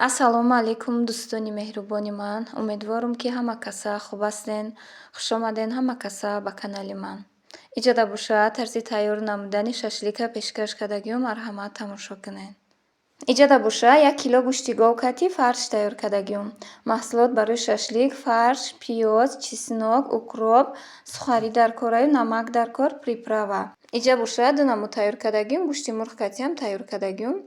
Ассалому алайкум, дӯстони меҳрубони ман. Умедворам, ки ҳама каса хуб ҳастен. Хушомаден ҳама каса ба канали ман. Иҷода бошад, тарзи тайёр намудани шашлика пешкаш кардагиҳо, марҳамат, тамошо кунед. Иҷода боша, 1 кило гӯшти гов кати фарш тайёр кардагиҳом. Маҳсулот барои шашлик: фарш, пиёз, чеснок, укроп, сухарӣ дар кораю намак дар кор, приправа. Иҷа боша, ду намуд тайёр кардагиҳом, гӯшти мурғ катиам тайёр кардагиҳом.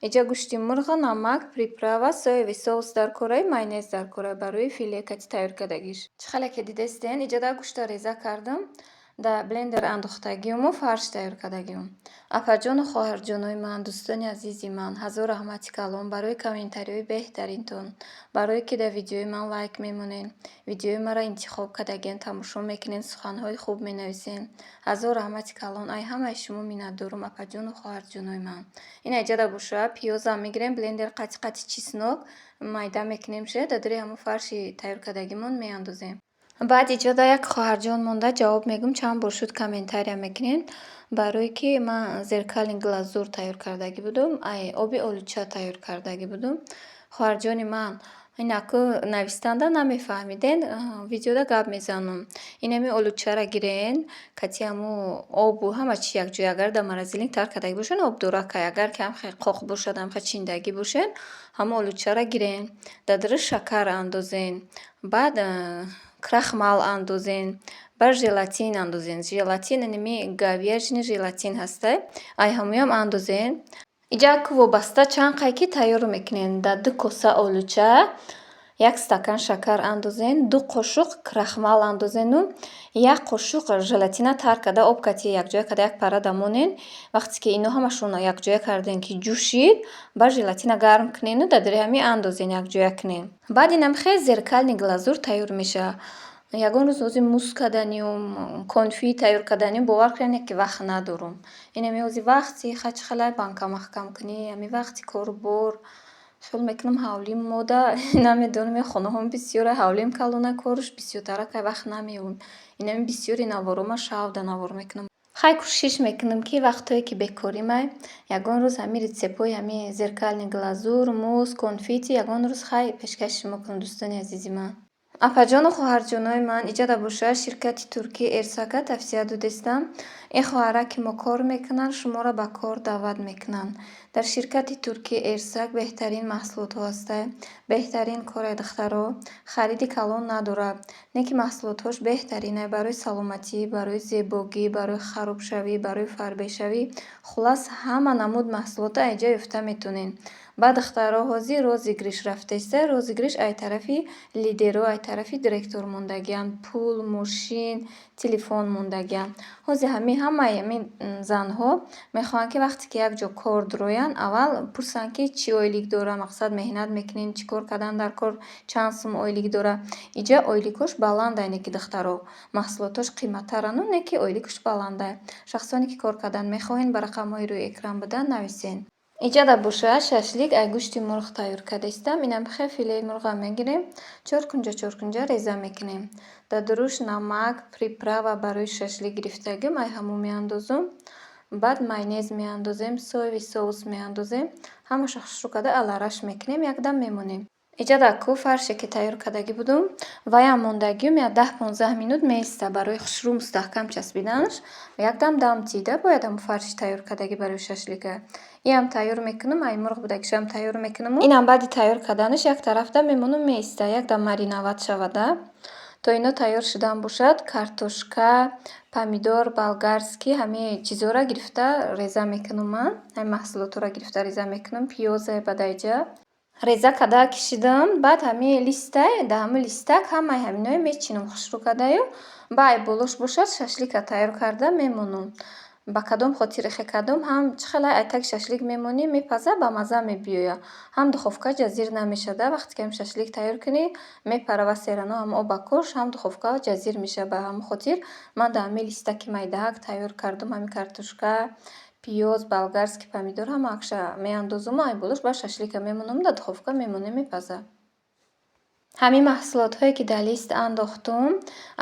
Иҷа гӯшти мурға, намак, приправа, соевый соус дар кораю майонез дар кора барои филе кати тайёр кардагиш. Чӣ хеле ки дидестен, иҷода гӯшта реза кардам, дар блендер андохтагиҳому фарш тайёр кардагиҳом. Апаҷону хоҳарҷонои ман, дӯстони азизи ман, ҳазор раҳмати калон барои комментариҳои беҳтаринтон, барое ки дар видеои ман лайк мемонед, видеои маро интихоб кардагиен, тамошо мекунед, суханҳои хуб менависед. Ҳазор раҳмати калон, ай ҳамаи шумо миннатдорум, апаҷону хоҳарҷонои ман. Ина иҷода боша, пиёзам мегирем, блендер қати қати чеснок майда мекунем, ше дар дари ҳамон фарши тайёр кардагимон меандозем. Баъд иҷода як хоҳарҷон монда, ҷавоб мегӯм, чанд бор шуд комментария мекунед, барое ки ман зеркальный глазурь тайёр кардагӣ будум, ай оби олуча тайёр кардагӣ будум. Хоҳарҷони ман, инаку навистанда намефаҳмиден, видеода гап мезанам. Инами олучаро гирен, кати ҳамун обу ҳама чи якҷоя, агар дар морозильник тар кардагӣ бошед, обдоракай, агар ки ҳамхел қоқ бошад, ҳамхел чиндагӣ бошед, ҳамун олучаро гирен, дар дараш шакар андозен, баъд крахмал андозен, баъд желатин андозен. Желатин инами говяжий желатин ҳастай, ай ҳамуям андозен. Иҷа ку вобаста чанд қай ки тайёр мекунем. Дар 2 коса олуча 1 стакан шакар андозен, 2 қошуқ крахмал андозену 1 қошуқ желатина тар карда, об кати якҷоя карда, як пара дамонен. Вақте ки ино ҳамашон якҷоя кардем, ки ҷӯшид, баъд желатина гарм кунену дар дари ҳамин андозен, якҷоя кунем. Баъд инам хел зеркальный глазурь тайёр мешавад. Ягон рӯз ози мусс карданиюм, конфи тайёр карданиюм, бовар кунед, ки вақт надорум. Инами ози вақти хачи хелай банка маҳкам кунӣ, ҳами вақти кору бор. Хиёл мекунам, ҳавлим мода, намедонам, хонаҳом бисёра, ҳавлим калона, коруш бисёртара, кай вақт намеёбам. Инами бисёри наворо шавда навор мекунам. Хай, кӯшиш мекунам, ки вақтҳое ки бекоримай, ягон рӯз ҳамин рецептҳои ҳамин зеркальный глазурь, мусс, конфити ягон рӯз хай пешкаши шумо кунам, дӯстони азизи ман. Апаҷону хоҳарҷонои ман, иҷода бошад, ширкати туркии Эрсака тавсия додистам. Ин хоҳара ки мо кор мекунанд, шуморо ба кор даъват мекунанд. Дар ширкати туркии Эрсак беҳтарин маҳсулотҳо ҳастанд, беҳтарин кори духтаро, хариди калон надорад, не ки маҳсулотҳош беҳтаринай барои саломатӣ, барои зебогӣ, барои харобшавӣ, барои фарбешавӣ. Хуллас, ҳама намуд маҳсулотро инҷа ёфта метавонед. Баъд, духтаро, ҳозир розыгрыш рафтеста, розыгрыш ай тарафи лидерҳо, ай тарафи директор мондагианд. Пул, мошин, телефон мондагианд. Ҳозир ҳамин ҳамаи ҳамин занҳо мехоҳанд, ки вақте ки як ҷо кор дуроянд, аввал пурсанд, ки чӣ ойлик дора, мақсад, меҳнат мекунем, чӣ кор кардан дар кор, чанд сум ойлик дора. Иҷа ойликҳош баландай, не ки, духтаро, маҳсулотҳош қиматтарану, не ки ойликаш баландай. Шахсоне ки кор кардан мехоҳед, ба рақамҳои рӯи экран буда нависед. Иҷода бошад, шашлик ай гӯшти мурғ тайёр кардастам. Инам хел филеи мурғам мегирем, чоркунҷа чоркунҷа реза мекунем. Дар дуруш намак, приправа барои шашлик гирифтагим, ай ҳамун меандозум. Баъд майонез меандозем, соевый соус меандозем. Ҳамаша хушрӯ карда алараш мекунем, якдам мемонем. Иҷода ку фарше ки тайёр кардагӣ будум, ваям мондагиюм як 10-15 минут меиста барои хушрӯ мустаҳкам часпиданаш. Якдам дам тида бояд ҳамун фарши тайёр кардагӣ барои шашлика. Иам тайёр мекунам, ай мурғ будагишам тайёр мекунаму. Инам баъди тайёр карданаш як тарафда мемонам, меиста, якдам мариновать шавада. То ино тайёр шудан бошад, картошка, помидор болгарский, ҳамин чизҳоро гирифта реза мекунам ман. Ҳамин маҳсулотҳоро гирифта реза мекунам. Пиёзе бадаиҷа реза карда кишидам, баъд ҳамин листай, дар ҳамин листак ҳамаи ҳаминое мечинам хушрӯ кардаю, баъд ай болош бошад, шашлика тайёр карда мемонам. Ба кадом хотир ихе кардам? Ҳам чӣ хеле ай таги шашлик мемонӣ, мепаза, ба мазза мебиёяд. Ҳам духовка ҷазир намешавад. Вақте ки ҳамин шашлик тайёр кунӣ, мепарава серано ҳам оба кош, ҳам духовка ҷазир мешавад. Ба ҳамин хотир ман дар ҳамин листаки майдаак тайёр кардам ҳамин картошка, пиёз, болгарский помидор, ҳамаакша меандозуму ай болош баъд шашлика мемонам, дар духовка мемонем, мепазад. Ҳамин маҳсулотҳое, ки дар лист андохтум,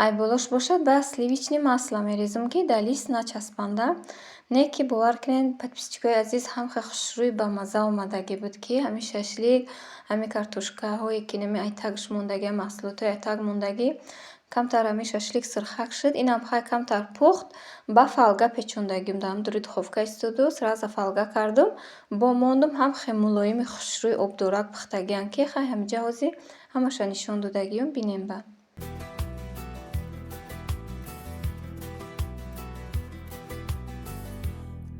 ай болош бошад, ба сливочный масло мерезам, ки дар лист начаспанда. Не ки бовар кунед, подписчикои азиз, ҳам хеле хушрӯй, бамазза омадагӣ буд, ки ҳамин шашлик, ҳамин картошкаҳое, ки нами айтагш мондагӣ, маҳсулотҳои айтаг мондагӣ, камтар ҳамин шашлик сирхак шуд. Инам хай камтар пухт, ба фольга печондагим, дар ҳамин дури духовка истоду сразу фольга кардум, бо мондум, ҳам хеле мулоими хушрӯй обдорак пухтагианд, ки хай ҳаминҷа ҳозир ҳамаша нишон додагиюм, бинем ба.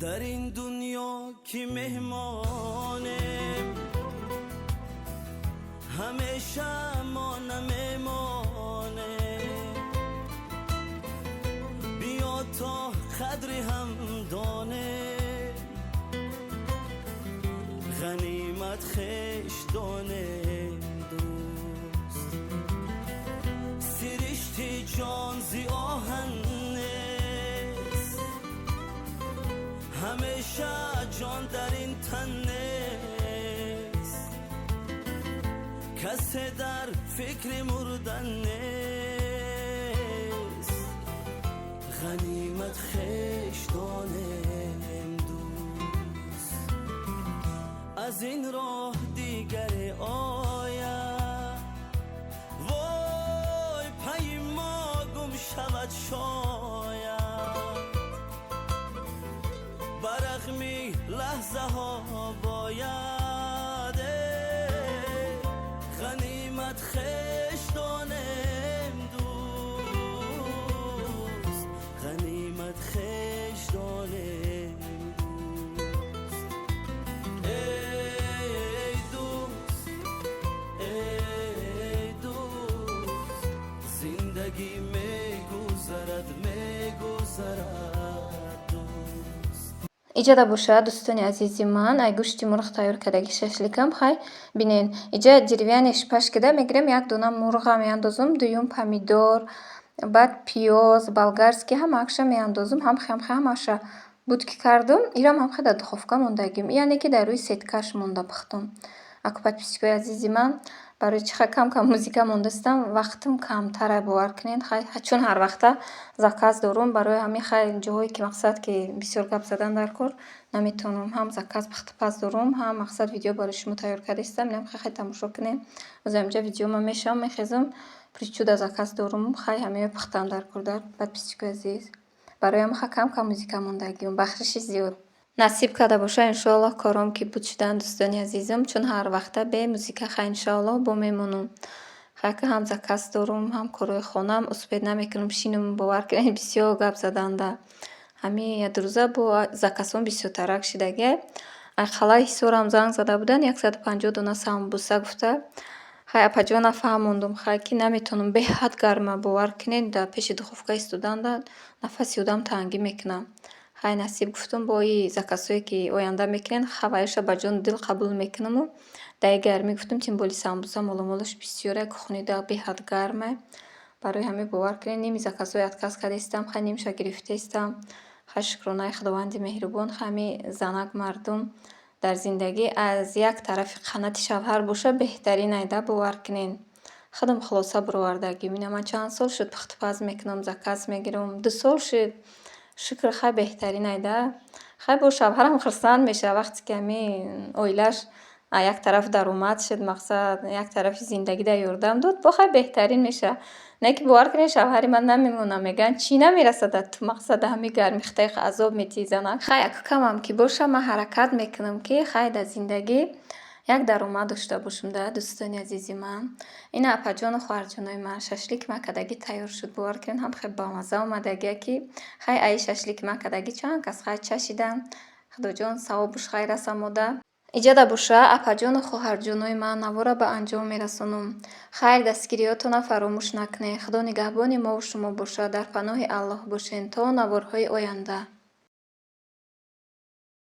Дар ин дунё ки меҳмонем, ҳамеша мо намемонем. Биё то қадри ҳам донем, ғанимат хеш донем, дӯст. Сиришти ҷон зи оҳан нест, ҳамеша ҷон дар ин тан нест, касе дар фикри мурдан нест, ғанимат хеш донем, дӯст. Аз ин роҳ дигаре ояд, вой, пайи мо гум шавад шояд, ба рағми лаҳзаҳо бояд ғанимат хеш донем, дӯст, ғанимат хеш донем, дӯст. Эй дӯст, эй дӯст, зиндагӣ мегузарад, мегузарад, дӯст. Иҷода бошад, дӯстони азизи ман, ай гӯшти мурғ тайёр кардаги шашликам. Хай бинен, иҷа деревянный шпажкада мегирем, як дона мурға меандозум, дуюм помидор, баъд пиёз болгарский, ҳамаакша меандозум, ҳам ҳамаша буд ки кардум, ирам ҳам дар духовка мондагим, яъне ки дар рӯи сеткаш монда пухтум. Аку, подписчикои азизи ман, барои чӣ хай кам кам музика мондастам, вақтам камтара, бовар кунед. Хай чун ҳар вақта заказ дорум, барои ҳамин хай ҷоҳое ки мақсад ки бисёр гап задан дар кор наметавонам. Ҳам заказ пухтупаз дорум, ҳам мақсад видео барои шумо тайёр кардаистам. Инам хай тамошо кунед. Боз ҳаминҷа видеома мешавам, мехезам, причуда заказ дорум, хай ҳамеё пухтам дар кор, дар подписчикои азиз. Барои ҳамин хай кам кам музика мондагиам, бахшиши зиёд. Насиб карда боша, иншоаллоҳ, кором ки буд шудан, дӯстони азизам, чун ҳар вақта бе музика хай иншоаллоҳ бо мемонам. Хай ки ҳам заказ дорум, ҳам корҳои хонаам успеть намекунам, шинам, бовар кунед, бисёр гап заданда. Ҳамин якрӯза бо заказҳом бисёртарак шидагиай. Ай қалаи Ҳисорам занг зада буданд, 150 дона самбуса гуфта. Хай, апаҷон, нафаҳмондум, хай ки наметавонам, беҳад гарма, бовар кунед, дар пеши духовка истоданда нафаси одам тангӣ мекунад. Хай насиб гуфтум, бо и заказҳое ки оянда мекунед, хаваёша ба ҷону дил қабул мекунаму дар и гармӣ гуфтум, тем более самбуса моломолаш бисёре, кухнида беҳад гармай. Барои ҳамин, бовар кунед, ними заказҳои отказ кардаистам, хай нимша гирифтаистам. Хай шукронаи Худованди меҳрубон, ҳами занак мардум дар зиндагӣ аз як тарафи қанати шавҳар боша беҳтарин айда, бовар кунед. Худам хулоса баровардагим. Ина ман чанд сол шуд пухтупаз мекунам, заказ мегирам, 2 сол шуд. Шукр, хай беҳтарин айда. Хай бо шавҳарам хурсанд мешавад, вақте ки ҳамин оилааш як тараф даромад шуд, мақсад як тарафи зиндагӣ дар ёрдам дод, бо хай беҳтарин мешавад. Не ки бовар кунед, шавҳари ман намемонад, мегӯянд, чӣ намерасад ту, мақсад ҳамин гармихтаи азоб метиҳӣ занак. Хай як камам ки боша, ман ҳаракат мекунам, ки хай дар зиндагӣ як даромад дошта бошам да, дӯстони азизи ман. Ина, апаҷону хоҳарҷонои ман, шашлики ман кардагӣ тайёр шуд. Бовар кунед, ҳам хеле бамазза омадагия, ки хай аи шашлики ман кардагӣ чанд кас хай чашиданд. Худоҷон, савобуш хайр расамода. Иҷода боша, апаҷону хоҳарҷонои ман, навора ба анҷом мерасонам. Хайр, дастгириётонро фаромӯш накунед. Худо нигаҳбони мову шумо бошад. Дар паноҳи Аллоҳ бошед то наворҳои оянда.